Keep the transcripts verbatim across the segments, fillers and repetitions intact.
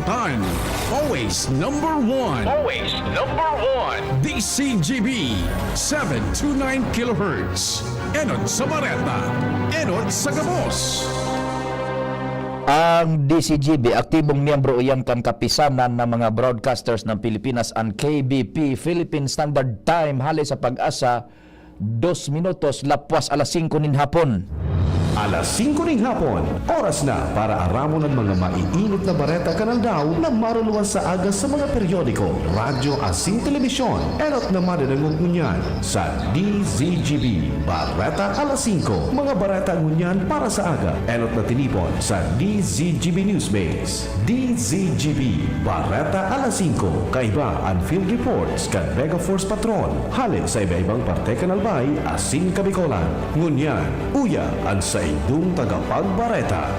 Tan, always number one. Always number one. D C G B, seven two nine kilohertz. Enot sa Bareta, enot sa gabos. Ang D C G B, aktibong miyembro iyan kan Kapisanan ng mga Broadcasters ng Pilipinas, an K B P, Philippine Standard Time, hale sa PAGASA, dos minutos lapwas alas singko nin hapon. Alas singko nin hapon, oras na para aramon an mga maiinit na bareta kan aldaw na maruluwas sa aga sa mga periodiko, radyo asin telebisyon. Enot na madadangog ngunyan sa D Z G B Bareta Alas Singko. Mga bareta ngunyan para sa aga, enot na tinipon sa D Z G B Newsbase. D Z G B, Bareta Alas Singko, kaiba an field reports kan Mega Force Patrol, hale sa iba-ibang parte kan Albay asin Kabicolan. Ngunyan, uya an saindong tagapagbareta.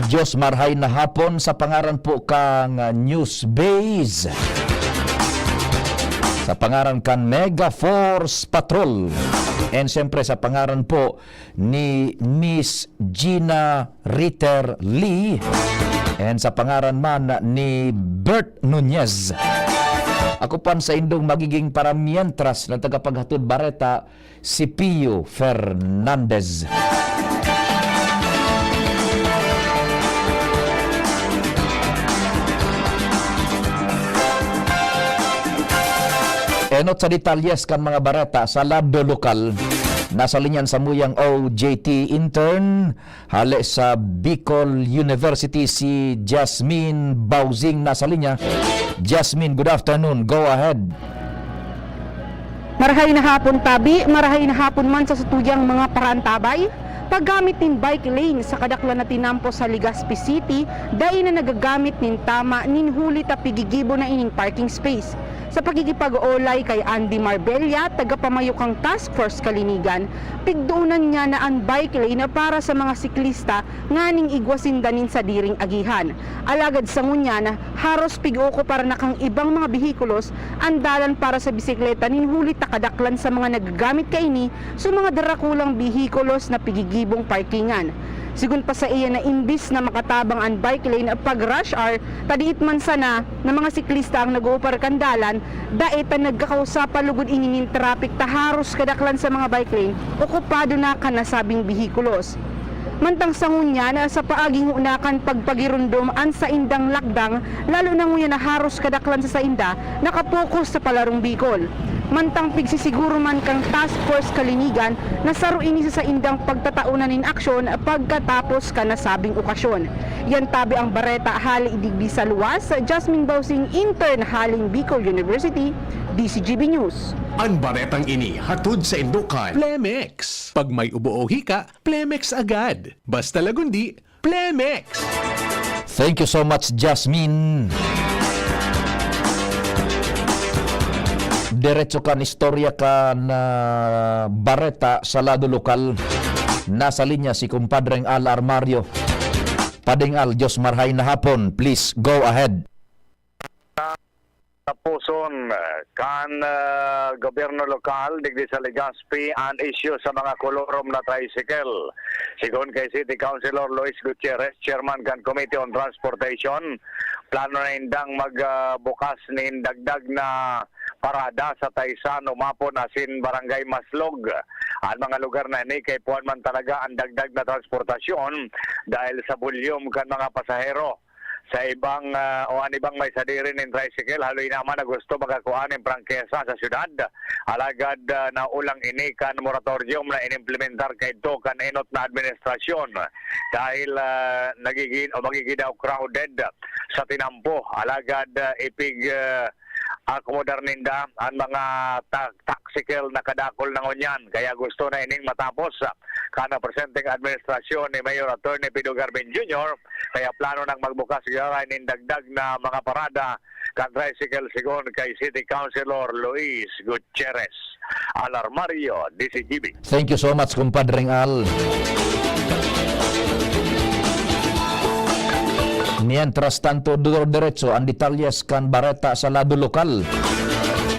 Diyos marhay na hapon sa pangaran po kang, ah, News Base. Sa pangaran kan Mega Force Patrol. And siyempre sa pangaran po ni Miss Gina Ritter Lee. And sa pangaran man ni Bert Nunez. Ako pan sa indong magiging paramientras na tagapaghatod bareta, si Pio Fernandez. Enot sa detalyes kan mga bareta sa lado lokal, nasa linya an samuyang O J T intern, hale sa Bicol University, si Jasmine Bauzing nasa linya. Jasmine, good afternoon. Go ahead. Marahay na hapon, Tabi. Marahay na hapon man sa satuyang mga paraantabay. Paggamit nin bike lane sa kadaklan na tinampo sa Legazpi City, dai na nagagamit nin tama nin huli ta pigigibo na ining parking space. Sa pakikipag-olay kay Andy Marbella, tagapamayo kan Task Force Kalinigan, pigdoonan niya na an bike lane para sa mga siklista nganing igwa sinda nin sadiring agihan. Alagad sa ngunyan, haros pig-ookupar na kan ibang mga behikulos an dalan para sa bisikleta nin huli ta kadaklan sa mga nagagamit kaini sa mga darakulang behikulos na pigigibong parkingan. Sigon pa saiya na imbis na makatabang an bike lane pag rush hour, ta diit man sana na mga siklista ang nag-oopar kan dalan, dai ta nagkakausa pa lugod ini nin traffic ta haros kadaklan sa mga bike lane okupado na kan nasabing behikulos. Mantang sa ngunyan, sa paaging huna kan pagpagiromdom an saindang lakdang, lalo na ngunyan na haros kadaklan sa sainda nakapokus sa Palarong Bicol. Mantang pigsisiguro man kan Task Force Kalinigan na saro ini sa saindang pagtataonan nin aksyon pagkatapos kan nasabing okasyon. Yan tabi ang bareta hale digdi sa luwas, Jasmine Bausing, intern haling Bicol University, D Z G B News. An baretang ini hatod saindo kan Plemex. Pag may ubo o hika, Plemex agad. Basta Lagundi, Plemex! Thank you so much, Jasmine. Diretso kan istorya kan, ah, bareta sa lado lokal. Nasa linya si Kumpadreng Al Armario. Padeng Al, Diyos marhay na hapon. Please, go ahead. Taposon, eh, kan, eh, gobyerno lokal digdi sa Legazpi an isyu sa mga kolorom na tricycle. Sigon kay City Councilor Luis Gutierrez, chairman kan Committee on Transportation, plano na indang mag, ah, bukas nin dagdag na parada sa Taysan, Umapon asin Barangay Maslog. An mga lugar na ini kaipuhan man talaga an dagdag na transportasyon dahil sa volume kan mga pasahero. Sa ibang, ah, o an ibang may sadiri nin tricycle, haloy na man na gusto magkakua nin prangkesa sa syudad. Alagad, ah, naulang ini kan moratorium na inimplementar kaidto kan enot na administrasyon dahil, ah, nagigin-, o magigin daw crowded sa tinampo. Alagad, ah, ipig, ah, akomodar ninda an mga ta-, taksikel na kadakol na ngunyan. Kaya gusto na ining matapos, ah, kan presenteng administrasyon ni Mayor Attorney Pido Garvin Junior. Kaya plano nang magbukas giraray nin dagdag na mga parada kan tricycle, sigon kay City Councilor Luis Gutierrez. Al Armario, D Z G B. Thank you so much, Kumpadreng Al. Mientras tanto, duro-diretso an detalyes kan bareta sa lado lokal.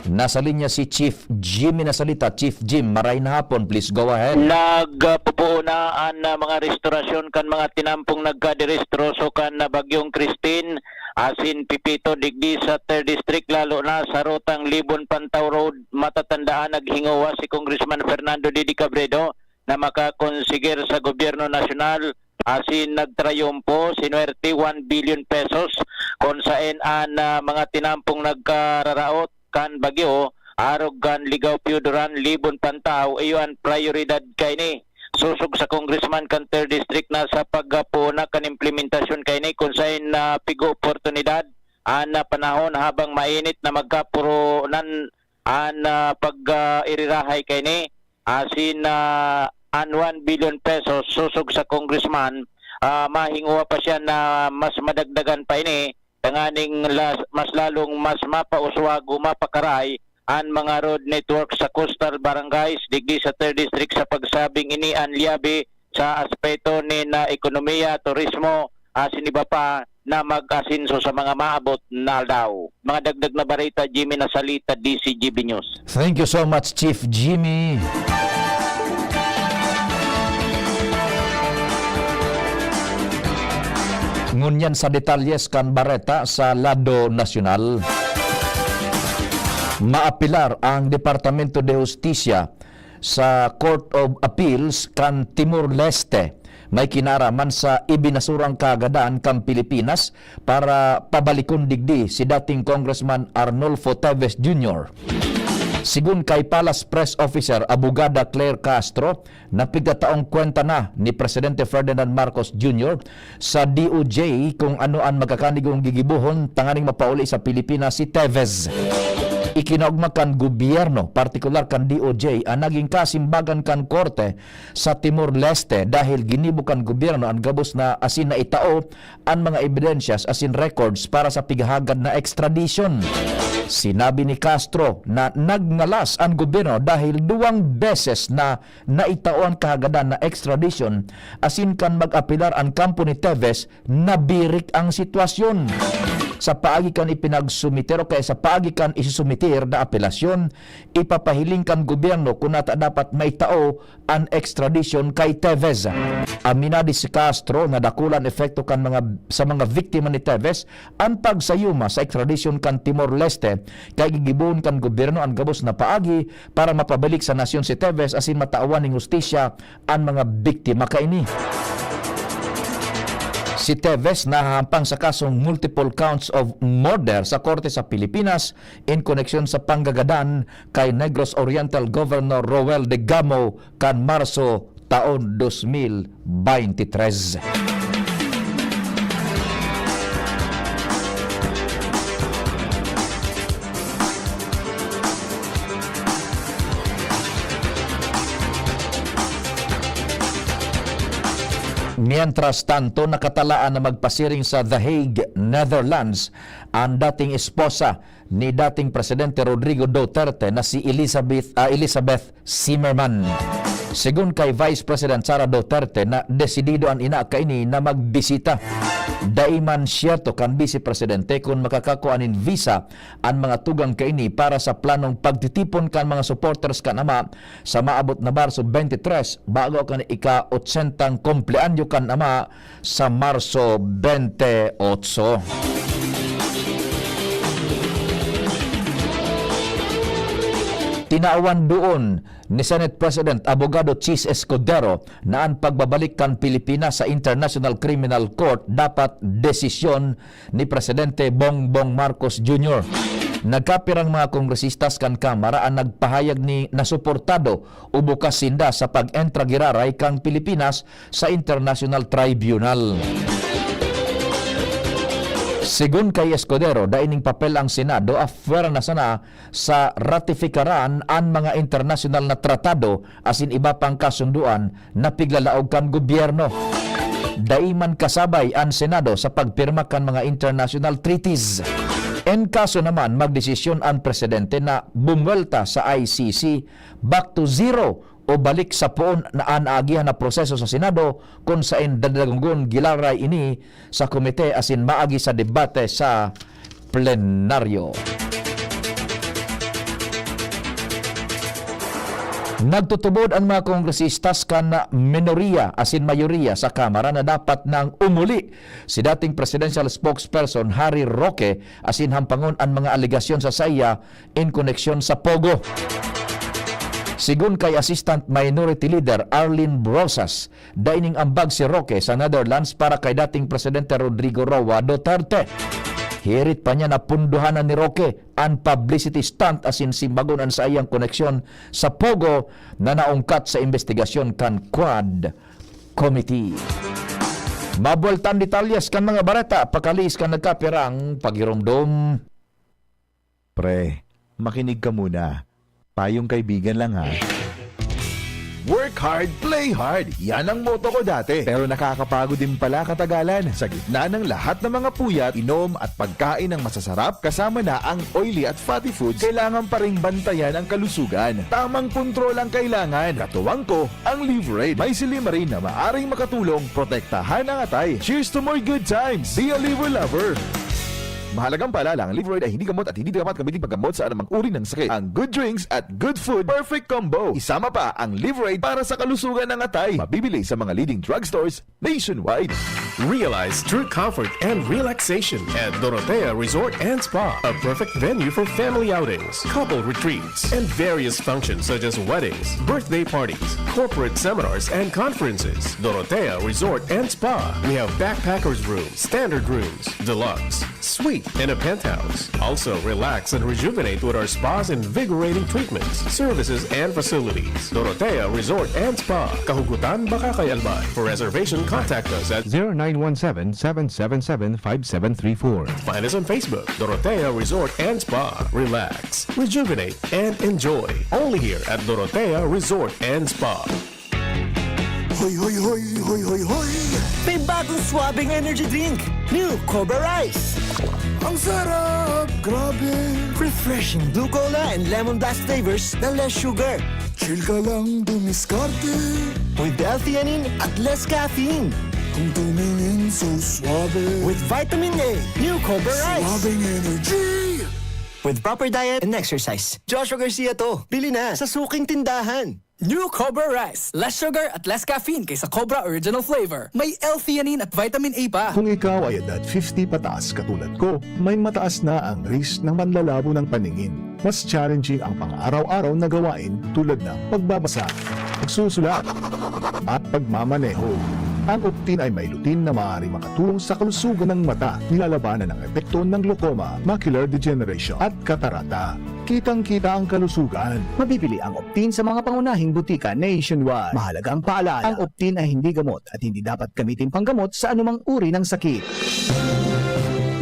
Nasa linya si Chief Jimmy Nasalita. Chief Jim, maray na hapon. Please go ahead. Nagpupuo na an, ah, mga restorasyon kan mga tinampong nagkaderestroso kan, ah, Bagyong Christine asin Pepito digdi sa Third District, lalo na sa rutang Libon-Pantao Road. Matatandaan, naghingowa si Congressman Fernando Didi Cabredo na makakonsiger sa gobyerno nasyonal asin nagtrayumpo, sinuwerte, one billion pesos, kun saen an, ah, mga tinampong nagkararaot kan bagyo, arog kan Ligao Pio Duran, Libon-Pantao, iyo an prayoridad kaini. Sosog sa congressman kan Third District na sa pagpoon na kan implementasyon kaini, kun saen na pigo oportunidad an, ah, panahon habang mainit na magkapurunan an, ah, pag, ah, irirahay kaini. Asin, ah, an one billion pesos sosog sa congressman, ah, mahingowa pa siya na mas madagdagan pa ini, tanganing las-, mas lalong mas mapauswag o mapakaray an mga road network sa coastal barangays digdi sa Third District. Sa pagsabing ini, an liyabe sa aspeto nin ekonomiya, turismo, asin iba pa na mag-asenso sa mga maabot na aldaw. Mga dagdag na bareta, Jimmy Nasalita, D C G B News. Thank you so much, Chief Jimmy. Ngunyan sa detalyes kan bareta sa lado nasyonal. Maapilar ang Departamento de Justicia sa Court of Appeals kan Timor-Leste. May kinaaraman sa ibinasurang kahagadan kan Pilipinas para pabalikon digdi si dating Congressman Arnulfo Teves Junior. Sigon kay Palace Press Officer Abogada Claire Castro, napigtataong kwenta na ni Presidente Ferdinand Marcos Junior sa D O J kung ano an magkakanigong gigibohon tanganing mapauli sa Pilipinas si Teves. Ikinaogma kan gobyerno, partikular kan D O J, an naging kasimbagan kan korte sa Timor-Leste dahil ginibo kan gobyerno an gabos na asin naitao an mga ebidensyas asin records para sa pighahagad na extradition. Sinabi ni Castro na nagngalas an gobyerno dahil duwang beses na naitao an kahagadan na extradition asin kan mag-apelar an kampo ni Teves, nabirik ang sitwasyon. Sa paagi kan ipinagsumiter o kaya sa paagi kan isusumiter na apelasyon, ipapahiling kan gobyerno kun ata dapat maitao an extradition kay Teves. Aminado si Castro na dakula an epekto kan mga, sa mga biktima ni Teves an pagsayuma sa extradition kan Timor-Leste, kay gigibohon kan gobyerno an gabos na paagi para mapabalik sa nasyon si Teves asin matawan ning hustisya an mga biktima kaini. Si Teves nahahampang sa kasong multiple counts of murder sa korte sa Pilipinas in koneksyon sa panggagadan kay Negros Oriental Governor Roel de Gamo kan Marso taon dos mil beintitres. Mientras tanto, nakatalaan na magpasiring sa The Hague, Netherlands, an dating esposa ni dating Presidente Rodrigo Duterte na si Elizabeth, ah, Elizabeth Zimmerman. Segun kay Vice President Sara Duterte na desidido an ina kaini na magbisita. Dai man siyerto kan Vice Presidente kun makakakua nin visa an mga tugang kaini para sa planong pagtitipon kan mga supporters kan ama sa maabot na Marso twenty-three, bago kan ika-otsentang kumpleanyo kan ama sa Marso twenty-eight. Tinawan duon ni Senate President Abogado Chiz Escudero na an pagbabalik kan Pilipinas sa International Criminal Court dapat desisyon ni Presidente Bongbong Marcos Junior. Nagkapirang mga kongresistas kan Kamara an nagpahayag ni na suportado o bukas sinda sa pag-entra giraray kan Pilipinas sa International Tribunal. Segun kay Escudero, dai nin papel ang Senado, apwera na sana sa ratifikaran an mga internasyonal na tratado asin iba pang kasundoan na piglalaog kan gobyerno. Dai man kasabay an Senado sa pagpirma kan mga international treaties. En kaso naman magdesisyon an presidente na bumwelta sa I C C, back to zero o balik sa poon na an naagihan na proseso sa Senado, kun saen dadagonggon giraray ini sa komite asin maagi sa debate sa plenaryo. Nagtutubod an mga kongresistas kan minorya asin mayoriya sa Kamara na dapat nang umuli si dating presidential spokesperson Harry Roque asin hampangon an mga alegasyon sa saiya in koneksyon sa POGO. Sigon kay Assistant Minority Leader Arlene Brosas, dai nin ambag si Roque sa Netherlands para kay dating Presidente Rodrigo Roa Duterte. Hirit pa niya na pundohanan ni Roque an publicity stunt asin simbagon an saiyang koneksyon sa POGO na naungkat sa imbestigasyon kan Quad Committee. Mabuwelta an detalyes kan mga bareta pakaliis kan nagkapirang paghiromdom. Pre, makinig ka muna. Payong kaibigan lang, ha. Work hard, play hard. Yan ang motto ko dati. Pero nakakapagod din pala katagalan. Sa gitna ng lahat ng mga puyat, inom at pagkain ng masasarap, kasama na ang oily at fatty foods, kailangan pa ring bantayan ang kalusugan. Tamang kontrol ang kailangan. Katuwang ko, ang Livraid. May silymarin na maaring makatulong protektahan ang atay. Cheers to more good times! Be a Liver Lover! Mahalagang paalala, ang Livraid ay hindi gamot at hindi dapat gamitin paggamot sa anumang uri ng sakit. Ang good drinks at good food, perfect combo. Isama pa ang Livraid para sa kalusugan ng atay. Mabibili sa mga leading drugstores nationwide. Realize true comfort and relaxation at Dorotea Resort and Spa, a perfect venue for family outings, couple retreats, and various functions such as weddings, birthday parties, corporate seminars, and conferences. Dorotea Resort and Spa. We have backpackers room, standard rooms, deluxe, suite, and a penthouse. Also, relax and rejuvenate with our spa's invigorating treatments, services, and facilities. Dorotea Resort and Spa, Kahugutan, Bacacay, Albay. For reservation, contact us at zero nine one seven, seven seven seven, five seven three four. Find us on Facebook, Dorotea Resort and Spa. Relax, rejuvenate, and enjoy. Only here at Dorotea Resort and Spa. Hoy, hoy, hoy, hoy, hoy, hoy! May bagong swabing energy drink, New Cobra Rice. Ang sarap, grabe! Refreshing blue cola and lemon blast flavors na less sugar. Chill ka lang dumiskarte. With L-theanine at less caffeine. Kung tumingin, so suabe. With vitamin A, New Cobra Rice. Swabing energy! With proper diet and exercise. Joshua Garcia to. Bili na sa suking tindahan. New Cobra Rice. Less sugar at less caffeine kaysa Cobra Original Flavor. May L-theanine at vitamin A pa. Kung ikaw ay edad fifty pataas katulad ko, may mataas na ang risk ng manlalabo ng paningin. Mas challenging ang pang-araw-araw na gawain tulad ng pagbabasa, pagsusulat, at pagmamaneho. Ang Optin ay may lutein na maaaring makatulong sa kalusugan ng mata, nilalabanan ang epekto ng glaucoma, macular degeneration, at katarata. Kitang-kita ang kalusugan. Mabibili ang Optin sa mga pangunahing butika nationwide. Mahalagang paalala, ang Optin ay hindi gamot at hindi dapat gamitin panggamot sa anumang uri ng sakit.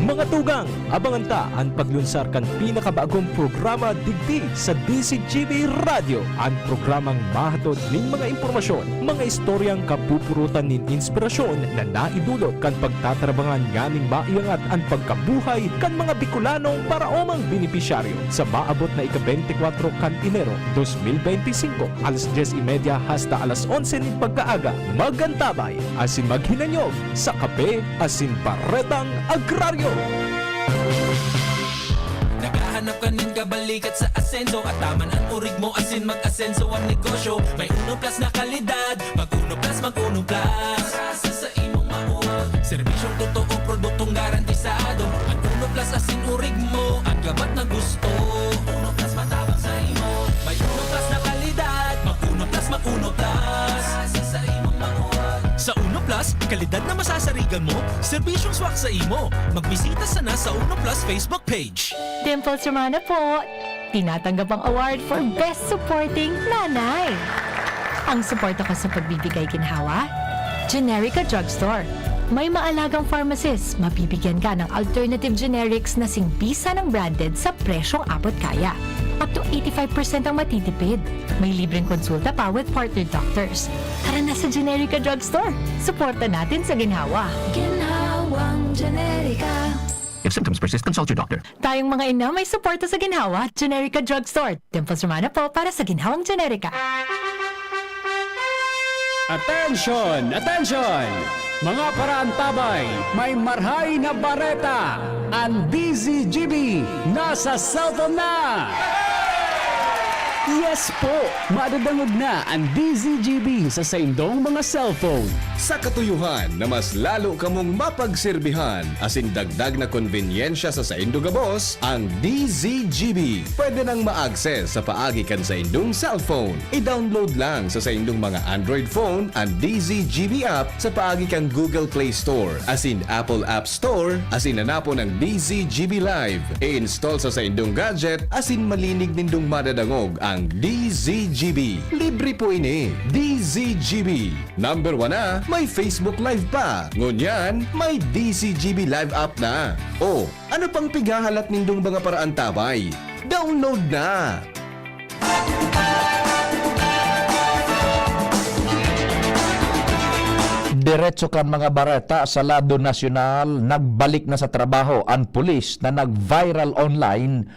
Mga tugang, abangan ta an paglunsar kan pinakabagong programa digdi sa D Z G B Radyo, an programang mahatod nin mga impormasyon, mga istoryang kapupurutan nin inspirasyon na naidulot kan pagtatarabangan nganing maiangat an pagkabuhay kan mga Bicolanong paraomang benepisyaryo. Sa maabot na ika-beintikwatro kan Enero dos mil beintisinko, alas dyes y media hasta alas onse nin pagkaaga, mag-antabay asin maghinanyog sa Kape asin Baretang Agraryo. Naghahanap ka nin kabalikat sa asenso, ataman an orig mo asin mag-asenso an negosyo. May Uno Plus na kalidad, mag Uno Plus, mag Uno Plus. Para sa, sa imong mauwag. Serbisyong totoo, produktong garantisado. An Uno Plus asin orig mo, an gabat na gusto. Uno Plus matabang sa imo. May Uno Plus na kalidad, mag Uno Plus, mag Uno Plus. Para sa, sa imong mauwag. Sa Uno Plus, kalidad na masasarigan mo, serbisyong swak sa imo. Magbisita sana sa Uno Plus Facebook page. Dimples Romana po! Tinatanggap ang award for Best Supporting Nanay. Ang suporta ko sa pagbibigay ginhawa, Generica Drugstore. May maalagang pharmacist, mabibigyan ka ng alternative generics na singbisa ng branded sa presyong abot kaya. Up to eighty-five percent ang matitipid. May libreng konsulta pa with partner doctors. Tara na sa Generica Drugstore. Suporta natin sa ginhawa. Ginhawang Generica. If symptoms persist, consult your doctor. Tayong mga ina may suporta sa ginhawa, Generica Drugstore. Dimples Romana po para sa ginhawang Generica. Attention! Attention! Mga paraantabay, may marhay na bareta! Ang D Z G B nasa cellphone na! Yes po! Madadangog na an D Z G B sa saindong mga cellphone. Sa katuyohan na mas lalo kamong mapagserbihan asin dagdag na konbenyensya sa saindo gabos, ang D Z G B pwede nang ma-access sa paagi kan saindong cellphone. I-download lang sa saindong mga Android phone an D Z G B app sa paagi kan Google Play Store asin Apple App Store asin hanapon ang D Z G B Live. I-install sa saindong gadget asin malinig nindong madadangog ang D Z G B. Libre po ini. D Z G B. Number one na, may Facebook Live pa. Ngunyan, may D Z G B Live app na. O, ano pang pighahalat nindong mga paraantabay? Download na! Diretso kan mga bareta sa lado nasyonal, nagbalik na sa trabaho an pulis na nag-viral online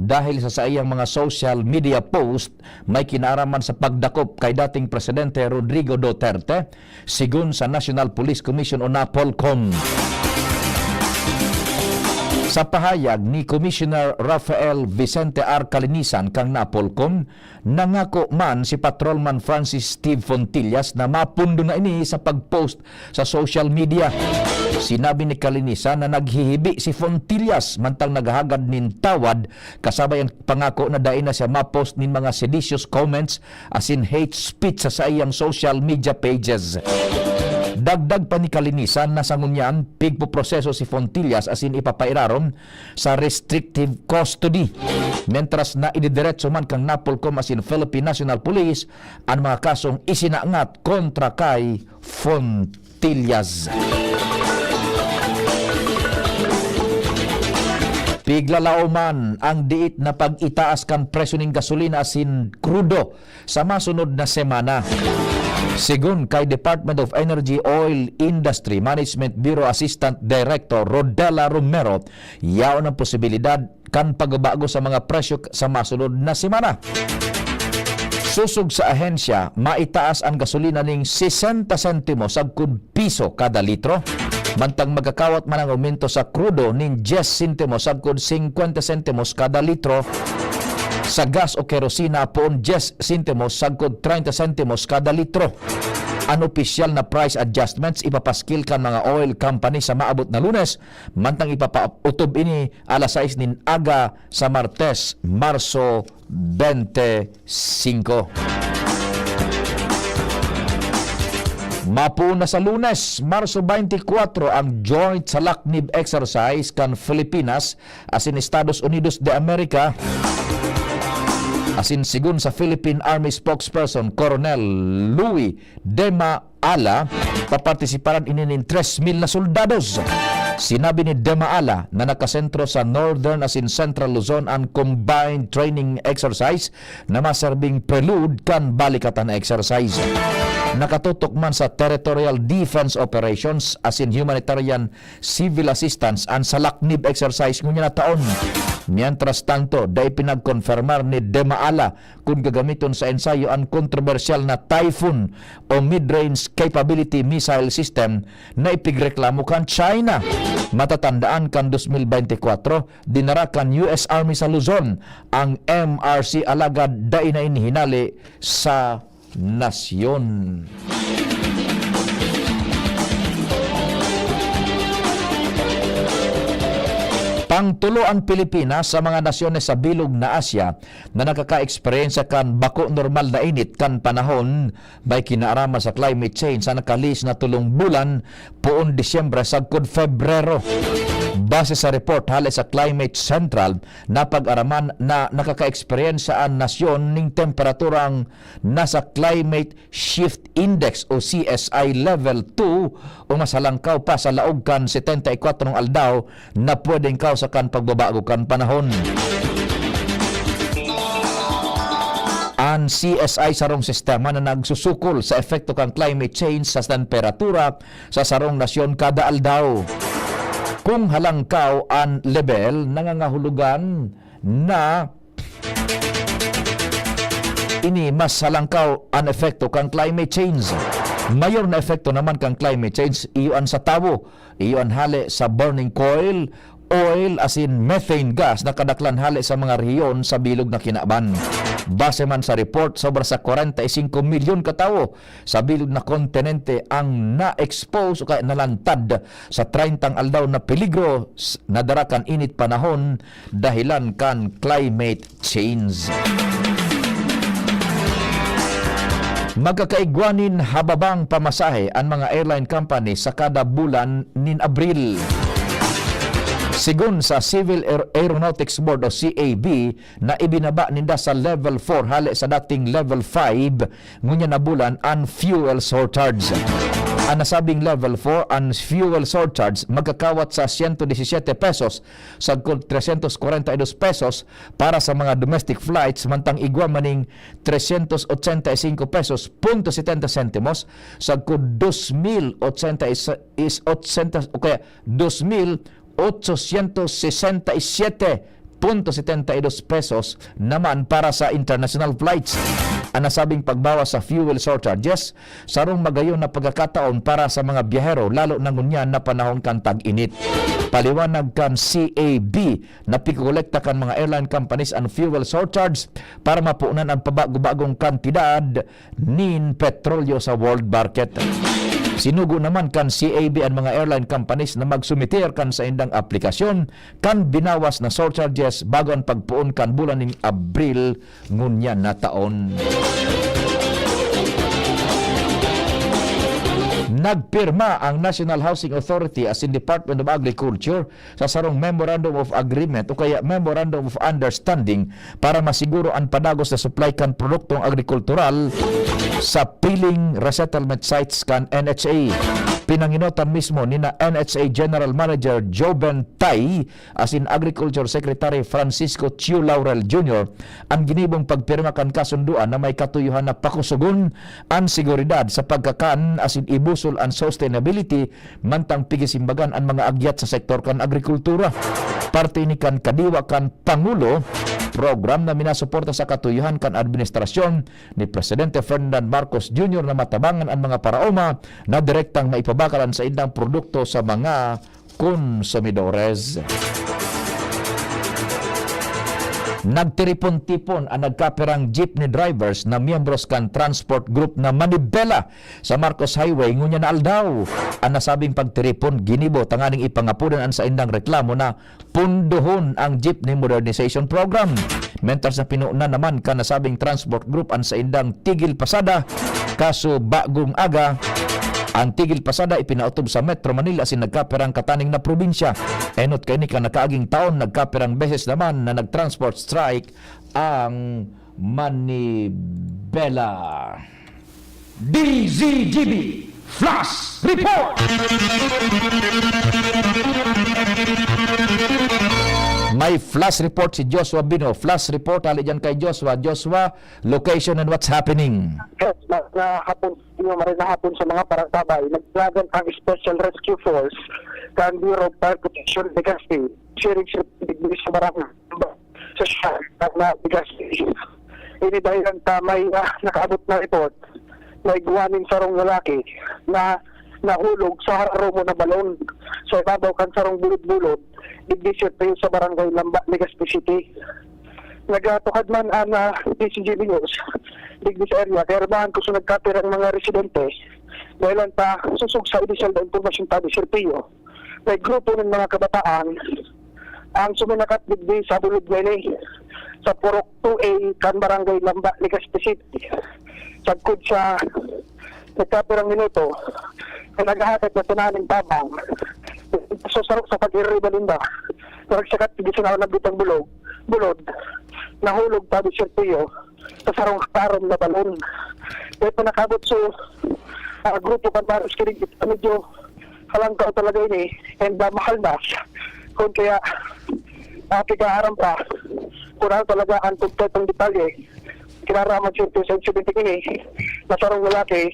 dahil sa saiyang mga social media post may kinaaraman sa pagdakop kay dating Presidente Rodrigo Duterte, sigon sa National Police Commission o NAPOLCOM. Sa pahayag ni Commissioner Rafael Vicente R. Calinisan kan NAPOLCOM, nangako man si Patrolman Francis Steve Fontillas na mapundo na ini sa pag-post sa social media. Sinabi ni Calinisan na naghihibi si Fontillas mantang naghahagad nin tawad, kasabay an pangako na dai na siya ma-post nin mga seditious comments asin hate speech sa saiyang social media pages. Dagdag pa ni Calinisan na sa ngunyan, pigpoproseso si Fontillas asin ipapairarom sa restrictive custody, mientras na ididiretso man kan NAPOLCOM asin Philippine National Police an mga kasong isinangat kontra kay Fontillas. Piglalaoman ang diit na pag-itaas kan presyo nin gasolina asin krudo sa masunod na semana. Sigon kay Department of Energy Oil Industry Management Bureau Assistant Director Rodela Romero, yaon ang posibilidad kan pagbabago sa mga presyo sa masunod na semana. Sosog sa ahensya, maitaas an gasolina ning sesenta sentimo sagkod piso kada litro, mantang magkakawat man ang aumento sa krudo nin dyes sentimo sagkod singkwenta sentimos kada litro, sa gas o kerosina poon dyes sentimos sagkod treinta sentimos kada litro. An opisyal na price adjustments ipapaskil kan mga oil company sa maabot na Lunes, mantang ipapautob ini alas sais nin aga sa Martes, Marso twenty-five. Mapoon na sa Lunes, Marso twenty-four, ang joint salaknib exercise kan Filipinas asin Estados Unidos de America. Asin sigon sa Philippine Army spokesperson Colonel Louis Dema Ala, papartisiparan ini nin tres mil na soldados. Sinabi ni Dema Ala na nakasentro sa Northern asin Central Luzon an combined training exercise na maserbing prelude kan balikatan na exercise. Nakatutok man sa territorial defense operations asin humanitarian civil assistance an salaknib exercise ngunyan na taon. Mientras tanto, dai pinagkonfirmar ni Dema Ala kun gagamiton sa ensayo an kontrobersyal na Typhoon o Mid-Range Capability Missile System na ipigreklamo kan China. Matatandaan kan dos mil bente kwatro, dinara kan U S Army sa Luzon ang M R C alagad dai na ini hinale sa nasyon. Pangtulo an Pilipinas sa mga nasyones sa bilog na Asya na nakakaeksperyensya kan bako normal na init kan panahon, may kinaaraman sa climate change sa nakalihis na tulong bulan, poon Disyembre sagkod Febrero. Base sa report hale sa Climate Central, napag-araman na nakakaeksperyensya an nasyon ning temperaturang nasa Climate Shift Index o C S I Level two o mas halangkaw pa sa laog kan setenta y kwatro aldaw na pwedeng kausa kan pagbabago kan panahon. An C S I sarong sistema na nagsusukol sa epekto kan climate change sa temperatura sa sarong nasyon kada aldaw. Kung halangkaw an lebel, nangangahulugan na ini mas halangkaw an epekto kan climate change. Mayor na epekto naman kan climate change, iyo an sa tawo, iyo an hale sa burning coal, oil asin methane gas na kadaklan hale sa mga rehiyon sa bilog na kinaban. Base man sa report, sobra sa kwarenta y singko milyon ka tawo sa bilog na kontinente ang na-expose o kaya nalantad sa treyntang aldaw na peligro s-, na dara kan init panahon dahilan kan climate change. Magkakaigwa nin hababang pamasahe an mga airline company sa kada bulan nin Abril. Sigon sa Civil Aer-, Aeronautics Board o C A B, na ibinaba ninda sa Level four hale sa dating Level five ngunyan na bulan an fuel surcharge. An nasabing Level four, an fuel surcharge magkakawat sa siyento disisiyete pesos sagkod tresyentos kwarenta y dos pesos para sa mga domestic flights, mantang igwa maning tresyentos otsenta y singko pesos punto setenta sentimos sagkod dos mil otsenta y seis, otsenta, o kaya dos mil otsosyentos sesenta y siyete punto setenta y dos pesos naman para sa international flights. An nasabing pagbawas sa fuel surcharges, sarong magayon na pagkakataon para sa mga biyahero, lalo na ngunyan na panahon kan tag-init. Paliwanag kan C A B, napikolekta kan mga airline companies an fuel surcharge para mapunan an pabago-bagong kantidad nin petrolyo sa world market. Sinugo naman kan C A B an mga airline companies na magsumiter kan saindang aplikasyon kan binawas na surcharges bago an pagpoon kan bulan nin Abril ngunyan na taon. Nagpirma ang National Housing Authority asin Department of Agriculture sa sarong Memorandum of Agreement o kaya Memorandum of Understanding para masiguro an padagos na supply kan produktong agrikultural sa piling resettlement sites kan N H A. Pinanginotan mismo ni na N H A General Manager Joven Tai asin Agriculture Secretary Francisco Chiu Laurel Junior an ginibong pagpirma kan kasundoan na may katuyohan na pakusogon an seguridad sa pagkakan asin ibusol an sustainability mantang pigisimbagan an mga agyat sa sektor kan agrikultura. Parte ini kan kadiwa kan Pangulo, program na minasuporta sa katuyohan kan administrasyon ni Presidente Ferdinand Marcos Junior na matabangan an mga paraoma na direktang maipabakal an saindang produkto sa mga konsumidores. Nagtiripon-tipon an nagkapirang jeepney drivers na miyembros kan transport group na Manibela sa Marcos Highway ngunyan na aldaw. An nasabing pagtiripon ginibo tanganing ipangapodan an saindang reklamo na pundohon ang Jeepney Modernization Program. Mentras na pinunan naman kan nasabing transport group an saindang tigil pasada, kaso bagong aga, ang tigil pasada ipinaotob sa Metro Manila asin nagkapirang kataning na probinsya. Enot kaini kan nakaaging taon, nagkapirang beses naman na nag-transport strike ang Manibela. D Z G B Flash Report! May flash report si Joshua Bino. Flash report, hali dyan kay Joshua. Joshua, location and what's happening? Yes, ma-, na hapon, yung maray na hapon sa mga paragtabay, naglagan ang Special Rescue Force kan Bureau of Fire Protection Legazpi, sharing sa, sa barangay. Sa siya, na bigas. Ini dahilan ta may, ah, nakaabot na report na igwa nin sarong lalaki na nahulog sa hararo mo na balon sa ibabaw kan sarong bulod-bulod, digdi sa, sa barangay Lamba, Legazpi City. Nagatukad man ang, ah, D Z G B News digdi sa area, kaya rabahan ko sa nagkapirang mga residente, dahilan ta susog sa inisyal na impormasyon tabi, Sir Pio. May grupo ng mga kabataan ang suminakat digdi sa bulod na ini, sa Purok two A kan Barangay Lamba, Legazpi City. Sagkod sa nagkapirang minuto, na naghahatid na sinaning tabang. So, sa, sa pag-iriba ninda, nagsakat digdi sa naunang bitang bulog, bulod, nahulog tabi, Sir Pio, sa sarong karom na balon. Kaya pa nakabot sa, ah, grupo kan Maris Kiring, medyo halangkaw talaga ini, and, ah, mahal na. Kung kaya, ah, pigaaram pa, kung ano talaga ang kompletong detalye, kinaraman sa incident ini, na sarong lalaki,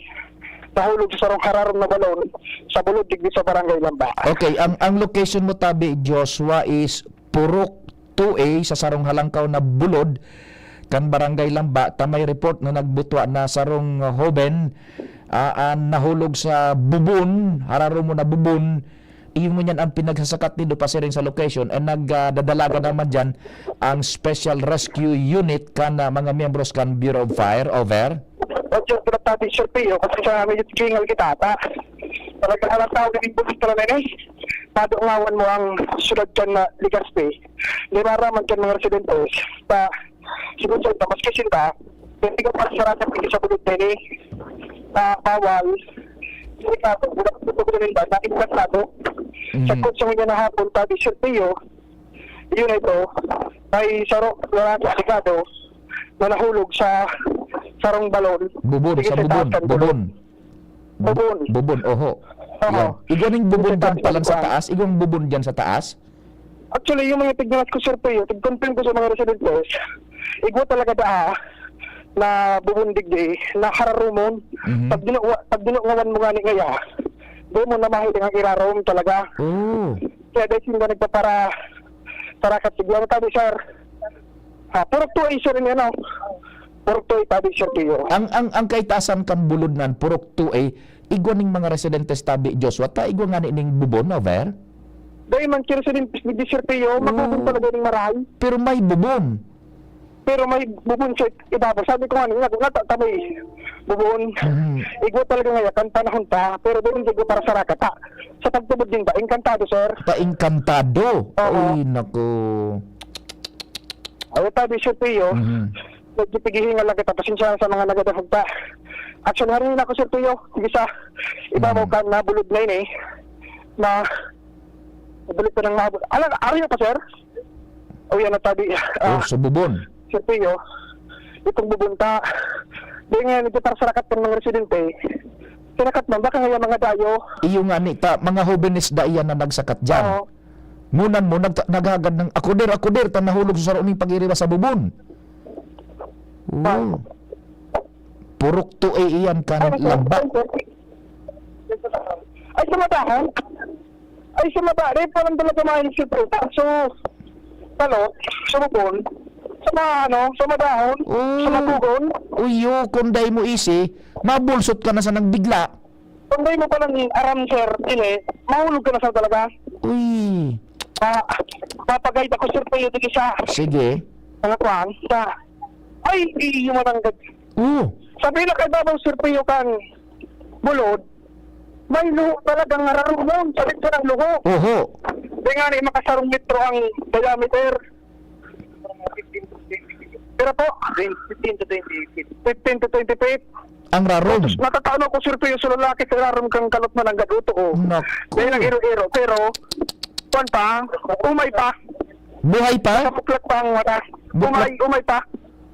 nahulog sa sarong hararom na balon sa bulod digdi sa Barangay Lamba. Okay, ang, ang location mo tabi, Joshua, is Purok two A sa sarong halangkaw na bulod kan Barangay Lamba, ta may report na nagbutwa na sarong hoben, ah, an nahulog sa bubon, hararo mo na bubon, iyo ngunyan ang pinagsasakat nindo pasiring sa location, and nag, ah, dadalagan naman diyan ang Special Rescue Unit kan, ah, mga miyembros kan Bureau of Fire. Over. Ocho, pinagtabi, Sir Pio, kasi sa medyo tingal kita, ta. Talaga, alam tao, naging pulis pala na ini. Padungawan mo ang syudad kan na Legazpi. Di ba, raman kan mga residentes. Ta, siguro sa iba, maski sinta, hindi ka para sa rakyat, hindi sa bulog na ini. Ta, bawal. Hindi ka, wala ka tutugulin ba, na imbasado. Sa Mm. kutsa niya na hapon, tabi, Sir Pio, yun ito, may saro, wala sa sigado, na nahulog sa sarong balon. Bubon, Sige, sa sa bubon, taas kan bubon. bubon. Bubon. Bubon, oho. Oo. Yan. Igwa ning bubon Sa dyan taas palan kan sa kuwan. taas? Igwang bubon dyan sa taas? Actually, yung mga tignalas ko, Sir Pio, tig-confirm ko sa mga residentes, igwa talaga daa na bubon digdi, na hararumon. Mhm. Pag dinu-, pag dinungawan mo nga ni ngaya, di mo na mahiling ang irarom talaga. Oh. Kaya dahil sila nagpapara-, parakat, siguro tabi, sir. Ah, purok two A, sir, ini, ano? Purok two A, tabi, sir, Pio. Ang, ang, ang kaitasan kan bulod nan, purok two A, igwa ning mga residentes tabi, Joshua, ta igwa ngani ning bubon, over? Dahil man, sir, residentes ni Sir Pio, Oh. magbubon talaga ning marahay. Pero may bubon. Pero may bubon sa ibabaw. Sabi ko nga, nga, nga, ta-, ta-, may bubon. Mhm. Igwa talaga nga, kan panahon pa, pero doon siguro para sa rakat, ha? Sa pagtubod din ba? Engkantado, sir. Paengkantado? Oo. Ay, naku. Ay, tabi, Sir Pio, Mhm. medyo tighihingal lang kita. Pasensya na sa mga nagadangog pa. Actually, hari na ako, Sir Pio. Sige sa iba mo Mhm. ka nabulod na yun, eh. Na, balik ko nang mabul-, ala, ari na pa, sir? O, yan ang tabi. Oh, Ah, sa bubon. Sir Pio, itong bubunta. Di nga, medyo para sa rakat ng mga residente. Sinakat man, baka nga yung mga dayo. Iyo nga ni ta, mga hobenes da iyan na nagsakat dyan. Oo. Ngunan mo, nagta-, naghagad ng, "Ako, der, ako, der," ta nahulog sa saro ning pag-iriba sa bubon. Oo. Ay. Purok two A iyan kan Ay, lamba. Ay, sa matahan? Ay, sa mata, di pa lang talaga maayos yung prutas. So, talo, sa bubon, sa mga, ano, sa madahon, sa Oo. mapugon. Uyo, kung dai mo isi, mabulsot ka na sa nagbigla. Kung dai mo palang aram, sir, ini, mahulog ka na sa talaga. Uy. Ah, papagayad ako, sir, kayo dito sa Sige. mga kwan, sa, ay, iyo, matanggad. Oo. Sabi na kay Babaw, sir, kayo kan bulod, may luho talagang nararugon, sabit sa ng luho. Oho. Di nga ni makasarong metro ang diameter. Pero po, fifteen to twenty feet. Fifteen to twenty feet. Ang rarom. Tapos natatano ko, sir, yung sa lalaki sa rarom kang kalot man ang gaduto, oh. Naku. Dahil ang iro-iro. Pero, kwan pa, umay pa. Buhay pa? Nakapuklat pa ang mata. Buklat. Umay, umay pa.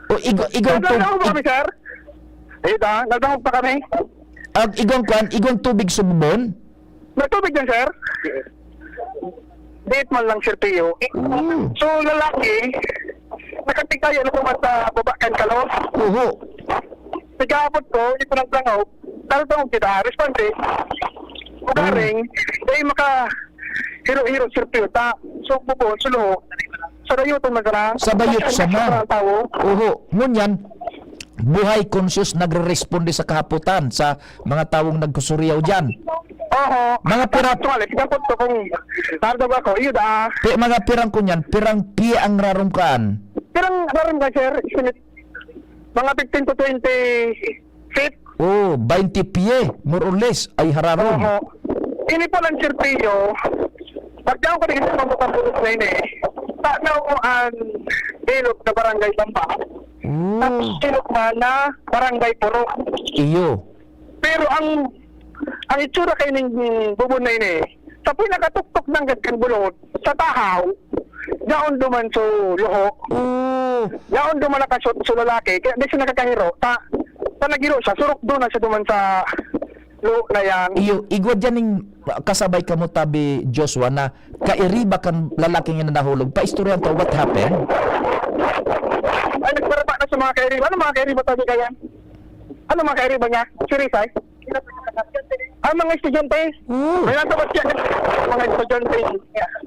O, igo-, igong Nagdangog tub-, pa kami, ig- sir? Eh, da, nagdangog pa kami. Ag igong kwan, igong tubig sa bubon? May tubig yan, sir? Diit man lang, Sir Pio. Mm. So, lalaki, nakatigaya na po sa baba kan kalo. Oho. Pagkahapon ko, ito ng tangaw, dahil tangaw kita, response, ugaring, Mm. dahil maka, hiro-hiro, Sir Pio, ta, so, buko, sulo, sa dayuton na gana. Sa bayot Sa sana. mga tao. Oho. Ngunyan, buhay conscious nagre-responde sa kahapotan sa mga tawong nagkusuriyaw diyan. Oho. Mga pira- Actually, pinapot ko kung tardo ba ako, yun, ah. Pi-, mga pirang kunyan, pirang pie ang rarungkaan? Pirang rarungkaan, sir? Estimate, mga fifteen to twenty feet. Oh, twenty pie, more or less, ay hararon. Oho. Ini po lang, Sir Pio. Pagka ako naging sa pambukas na ini, tanaw ko ang bilog na barangay Bamba. Oh. Tapos bilog na, na barangay Puro. Iyo. Pero ang, ang itsura kayo ng bubon na ini, sa pinakatuktok ng kan bulod, sa tahaw, yaon duman so luho. Oh. Yaon duman nakashoot so lalaki, kaya di siya nakakahiro. Ta, ta naghiro siya, surok doon na siya duman sa luho na yan. Iyo, igwa dyan ning kasabay kamo tabi, Joshua, na kairiba kan lalaki nga nahulog. Paistoryahan ta, what happened? Ay, nagbaraba na sa mga kairiba. Ano mga kairiba tabi kaya? Ano mga kairiba niya? Si Rizal? Ang mga estudyante. Oo. May natawag siya. Mga estudyante,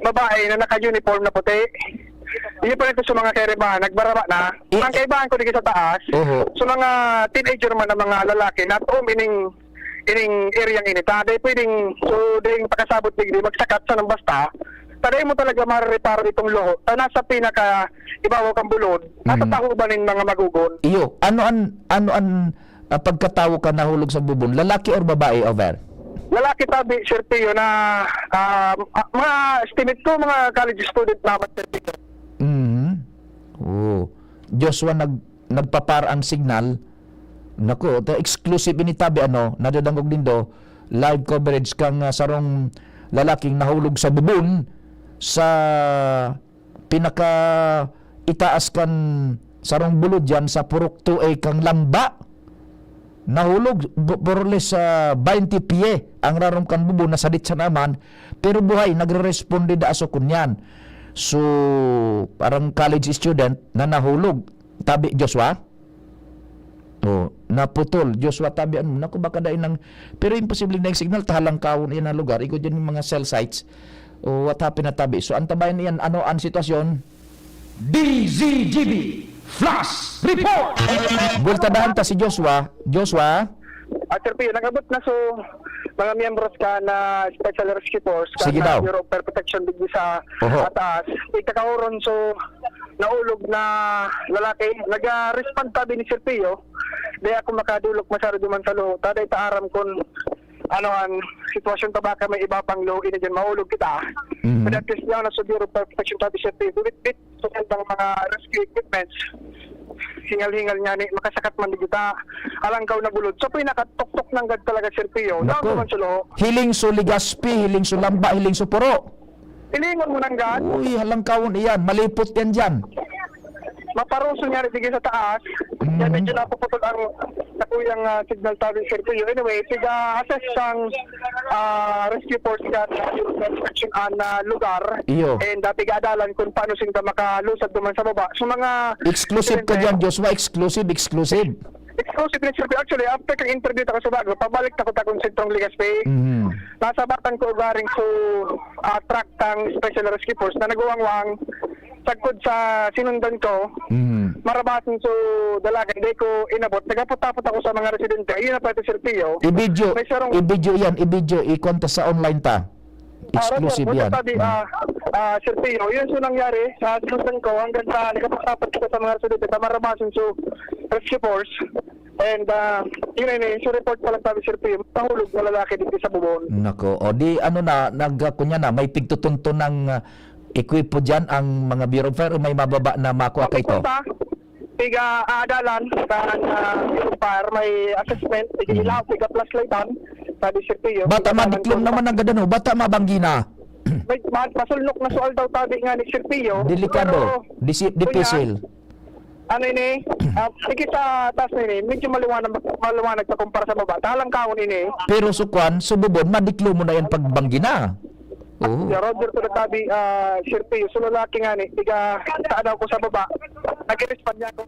babae na naka-uniform na puti. Hindi pa rin sa mga kairiba, nagbaraba na. Eh, Ang kaibahan ko dito sa taas, oho. sa mga teenager man ng mga lalaki, natuom ining ining area ini, ta, dai pwedeng, so, dai pakasabot digdi, magsakat sa nang basta, ta dai mo talaga marereparo itong luho, ta nasa pinaka ibabaw kan bulod, nasa Mm. tahoban nin mga magugon. Iyo, ano an, ano an, ah, pagkatawo kan nahulog sa bubon? Lalaki or babae, Over? Lalaki tabi, Sir Pio, na, ah, ah, mga estimate ko, mga college student naman, Sir Pio. Mhm. Oo. Joshua, nag-, nagpapar ang signal. Naku, ta-, exclusive ini tabi, ano, nadadangog nindo, live coverage kan, ah, sarong lalaking nahulog sa bubon sa pinakaitaas kan sarong bulod diyan sa Purok two A kan Lamba. Nahulog, bu-, more or less, ah, twenty pye ang rarom kan bubon, nasadit siya naman, pero buhay, nagre-responde da aso kunyan. So, parang college student na nahulog. Tabi, Joshua? Oh, naputol. Joshua, tabi, ano, naku, baka dai nang, pero imposible na yung signal, tahalangkawon yan ang lugar. Igo dyan yung mga cell sites. Oh, what happened na tabi? So, antabayan niyan, ano ang sitwasyon? D Z G B Flash Report! Bultadahan ta si Joshua. Joshua? At Sir Pio, nag-abot na so mga miyembros kan Special Rescue Force, kan Sige daw. Bureau of Fire Protection digdi sa Oho. Ataas. Ikakaoron so naulog na lalaki. Nag-respond tabi ni Sir Pio. Di ako makadulok masyado duman sa luho. Ta, di ta aram kung ano ang sitwasyon ta, baka may iba pang luho ini dyan, maulog kita. Mhm. But at least, yan, nasa Bureau of Fire Protection tabi, Sir Pio. Bit-bit, so, ang mga rescue equipments. Hingal-hingal nga ni, makasakat man di kita. Alangkaw na bulod. So, pinakatuktok nanggad talaga, Sir Pio. Naku. Dami man sa luho. Hiling so Legazpi, hiling so Lamba, hiling so Puro. Hilingon mo nanggad. Uy, halangkawon iyan. Malipot yan dyan. Maparoso niya rin, sige, sa taas. Mm. Yan, medyo napuputol ang sa kuyang, ah, signal tabi, Sir Pio. Anyway, tiga-assess sang, ah, rescue force kan, ah, inspection an, ah, lugar. Iyo. And, ah, tiga-adalan kung paano sinda makalusad duman sa baba. So, mga Exclusive ka Presidente. Dyan, Joshua. Exclusive, exclusive. Exclusive ni Sir Pio. Actually, after kang interview ta ko sa Bago, pabalik ta ko ta kung Sentrong Legazpi. Mhm. Nasa batang ko ugaring ko, ah, track tang Special Rescue Force na nagwawangwang sagkod sa sinundan ko. Mhm. Marabasin so dalagan, di ko inabot. Nagapot-apot ako sa mga residente. Ayun na pala, Sir Pio. I-video, May sarong i-video yan, i-video, i-contest sa online ta. Ah, Exclusive Roger, yan. Sabi, Mm. ah, ah, Sir Pio, yun so nangyari sa sinundan ko hanggang sa nagapot-apot ko sa mga residente. Marabasin so Rescue Force. And, ah, yun, yun, yun, so report pa lang sabi, Sir Pio, nahulog na lalaki dito sa bubon. Nako, o di ano na, nag, ah, kunya na, may pigtutunton ng, ah, ekwipo dyan ang mga Bureau of Fire o may mababa na makuha ka ito? Papunta, tiga, ah, adalan, kan, ah, Bureau of Fire, may assessment, tiga Mm. ilaw, tiga flashlight, ah, sabi, Sir Pio. Bata Tiga madiklom adalan, naman ang gadano, bata mabanggi na. May, ma-, masulnok na sual daw tabi nga ni Sir Pio. Delikado. Pero, Disi-, kunya, dipisil. Ano ini? Ah, sige sa taas na ini, medyo maliwanag, maliwanag pa kumpara sa baba. Talang kaon ini. Pero so kwan, so bubon, madiklo mo na yan pagbanggi na. Oo. Si Roger ko nagsabi, ah, Sir Pio, so lalaki nga ni, tiga, sa adaw ko sa baba, nag-respond niya ako.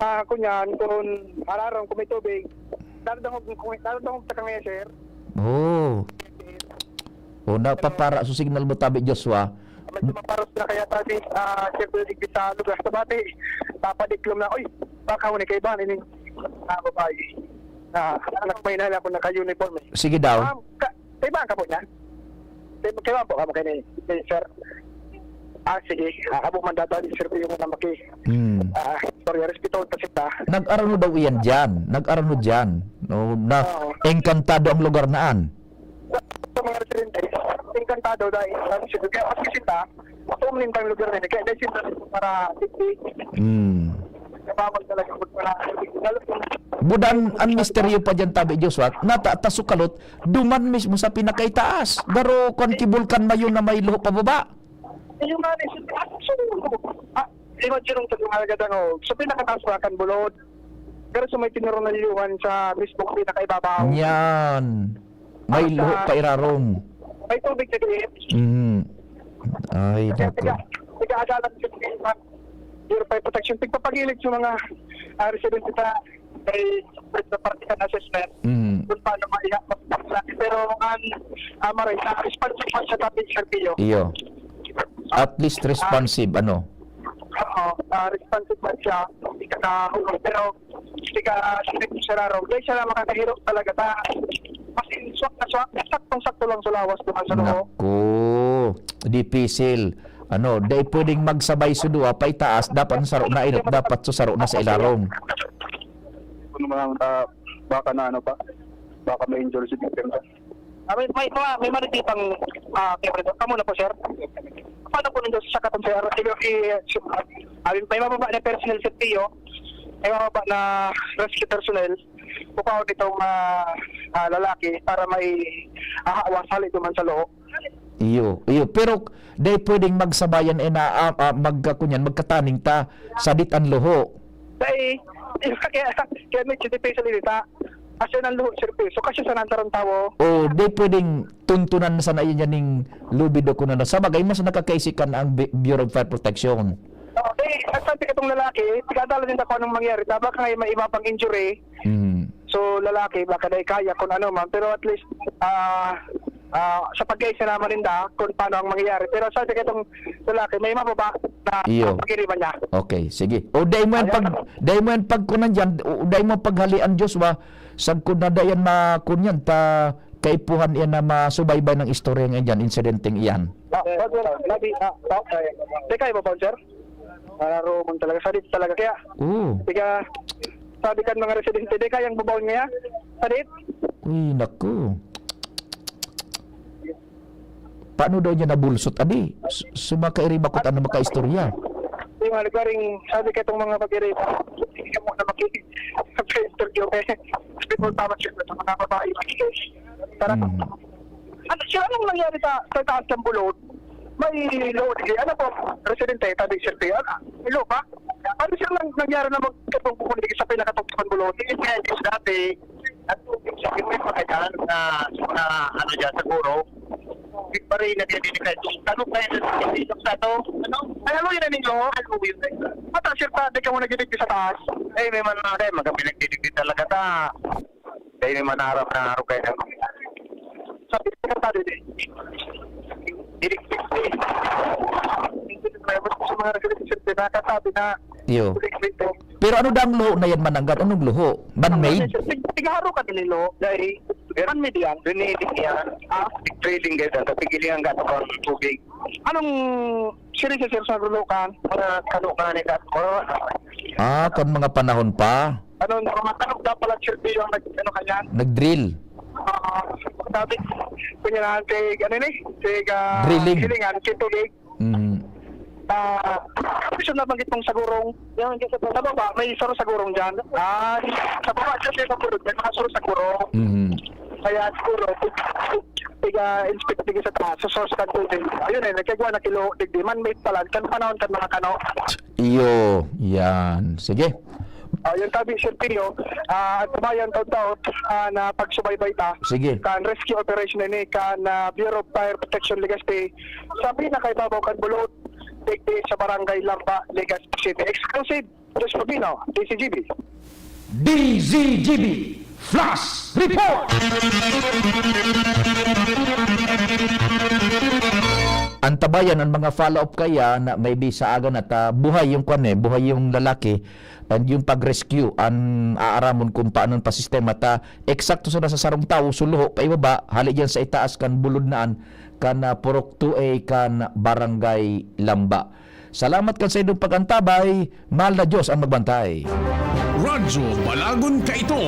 Ah, kunyan, kung araron, kung may tubig, dadangog, kung dadangog sa kanya, sir. Oo. O, napapara so signal mo, tabi, Joshua. Medyo maparos na kaya tabi, ah, siyempre, digdi sa lugar sa bati. Papadiklom na, "Uy, baka ako ni kaibahan, ini, ah, babae. Ah, anak may nala ako naka-uniform eh." Sige daw. Ah, ka-, kaibahan ka po niya? Kay-, kaibahan po ka mo kay ni, ni sir? Ah, sige. Ah, abo man daw ni sir yung mga maki. Hmm. Ah, sorry, respeto ta sita. Nag-arano daw iyan diyan. Nag-arano diyan. No, na Oo. Engkantado ang lugar naan. Sa, sa mga residente, engkantado dahil sa sitwasyon. Kaya mas kita, ito ang lintang lugar nila. Kaya dahil sila para safety. Hmm. Kababag talaga kung para lalo kung Budan ang misteryo pa diyan, tabi Joshua, nata-, ta sukalot, duman mismo sa pinakaitaas. Garo, kwan, kibulkan mayo na may luho pababa. Yung nga rin, sa taas, so, ah, imagine yung tatlong alagad ang, oh, sa pinakataas pa kan bulod. Pero sa may tinurong na liyuhan sa mismong pinakaibabaw. Yan. May Ano luho sa pa irarom. May tubig sa diin. Mm. Ay, Kaya nako. tiga, tiga-adalan sa diin, Bureau of Fire Protection. Tigpapagilid sa mga, ah, residente sa may sa partikan assessment. Mm. Kung paano maiha-, pero ang, ah, maray, sa responsive man sa topic, Sir Pio. Iyo. At least responsive, ano? Oo, ah, responsive man siya. Hindi ka nakahulog. Pero, hindi ka, hindi ka siraro. Dahil siya lang makakahiro talaga ta. Swak na swak, saktong-sakto lang sa lawas duman sa loob. Naku, dipisil. Ano, dai pwedeng magsabay sa duwa, paitaas, dapat sa saro na inot, dapat sa saro na sa ilarom. Kung mga, ah, baka na ano pa, baka ma-injure si victim. Ah, may, may, may, may marigit pang, ah, kaya pa rin. Kamo na po, sir. Paano po ninyo sa katong, sir? I, i, ah, may mababa na personnel sa P O, may mababa na rescue personnel, pukaw nitong, ah, ah, lalaki para may ahawas hali duman sa loob. Iyo, iyo. Pero dai pwedeng magsabayan, eh, na, ah, ah, magkakunyan, magkataning ta sa ditan luho. Dai, kaya, kaya medyo dipisa din ta. Kasi nang luho, sir, so kasi sa nantarong tawo. O, dai pwedeng tuntunan na sana yan ning lubid o kunana. Sa bagay, mas nakakaisikan ang Bi-, Bureau of Fire Protection. Okay, at sabi katong lalaki, tigadala din ako anong mangyari. Tama ka ngayon, may iba pang injury. Mm. So, lalaki, baka dai kaya kung ano man. Pero at least, ah, ah, sa pag-iisa naman ninda kung paano ang mangyayari. Pero sabi katong lalaki, may mababa na Iyo. Pag-iriban niya. Okay, sige. O, dai mo yan Ayaw pag, na. Dai mo yan pag kunan dyan, o, dai mo paghalian, Joshua, sagkod na dayan ma-, kunyan, ta, kaipuhan yan na masubaybay ng istorya nga dyan, insidenteng iyan. Ah, Sir, Sir, Nabi, ah, ah, Di kayo ba, sir? Nararoman talaga. Sadit talaga. Kaya, Oo. Tiga, sabi kan mga residente, di kayang babaon niya. Sadit. Uy, naku. Paano daw niya nabulsot, adi? S-, sumakairiba ko ano makaistorya. Yung mga lugaring, sabi ka itong mga pag-iriba, hindi ka muna maki-, mag-interview eh. Sabi ko, tama siya, sa mga babae, maki-, tara. Mm. Ano siya, anong nangyari sa, sa taas ng bulod? May load, eh. Ano po, residente, tabi, sir, ano? May load ba? Ano siya nang, nangyari na magkatungkol sa pinakatungkol ng bulod? Hindi kaya dati, at tubig sa yung may mga dyan na, na, ano dyan, siguro. Big pa rin, nagdidikit. Tanong pa yun, sa to. Ano? Ay, ano yun, ano yun? Ano yun? Mata, sir, pa, di ka mo nagdidikit sa taas. Eh, may man, eh, magkami nagdidikit talaga ta. Dahil may manaram na araw kayo na. Sabi ko, sabi din. Didikit. Sa mga nagdidikit, sir, nakakasabi na Iyo. Pero ano daang luho na yan, Mananggad? Anong luho? Man-made? Tig-, tigaharo ka din, lo. Dahil man-made yan. Dinilig yan. Ah? Trading guys, ang kapigilingan ka ng tubig. Anong series sa sir sa Rulukan? Mga kano ka na ka. Ah, kan mga panahon pa. Ano, mga tanong daw pala, sir, yung nag-, ano kanya? Nag-drill. Ah, sabi, kunya na, kay, ano ni? Kay, ah, Drilling. Silingan, kay tubig. Mhm. Ah, gusto nabanggit mong Sagurong. Yan, sa baba, may Saro Sagurong dyan. Ah, sa baba, dyan sa Sagurong, may mga Saro Sagurong. Mhm. Kaya siguro, tiga-inspect, tiga sa taas, sa source kan tubig. Ayun eh, nagkagawa na kilo, digdi man, may palan, kan panahon kan mga kano. Iyo, yan. Sige. Ah, yung tabi, Sir Pio, ah, ang kabayan taon-taon, ah, na pagsubaybay ta, Sige. Kan rescue operation ini, kan, ah, Bureau of Fire Protection Legazpi, sa pinakaibabaw kan bulod, digdi sa Barangay Lamba, Legazpi City. Exclusive, Diyos Pabino, D Z G B. D Z G B Flash Report! Antabayan ang mga follow-up kaya na may bisa agan at, ah, buhay yung kwan eh, buhay yung lalaki. And yung pag-rescue, an aaramon kung paano pa sistema ta eksakto sa nasa sarong tawo, suluho, paibaba, hali diyan sa itaas kan bulod naan, kan, ah, Purok two A, kan Barangay Lamba. Salamat kan sa inyong pag-antabay. Mahal na Diyos ang magbantay. Radyo Balagon Kaito.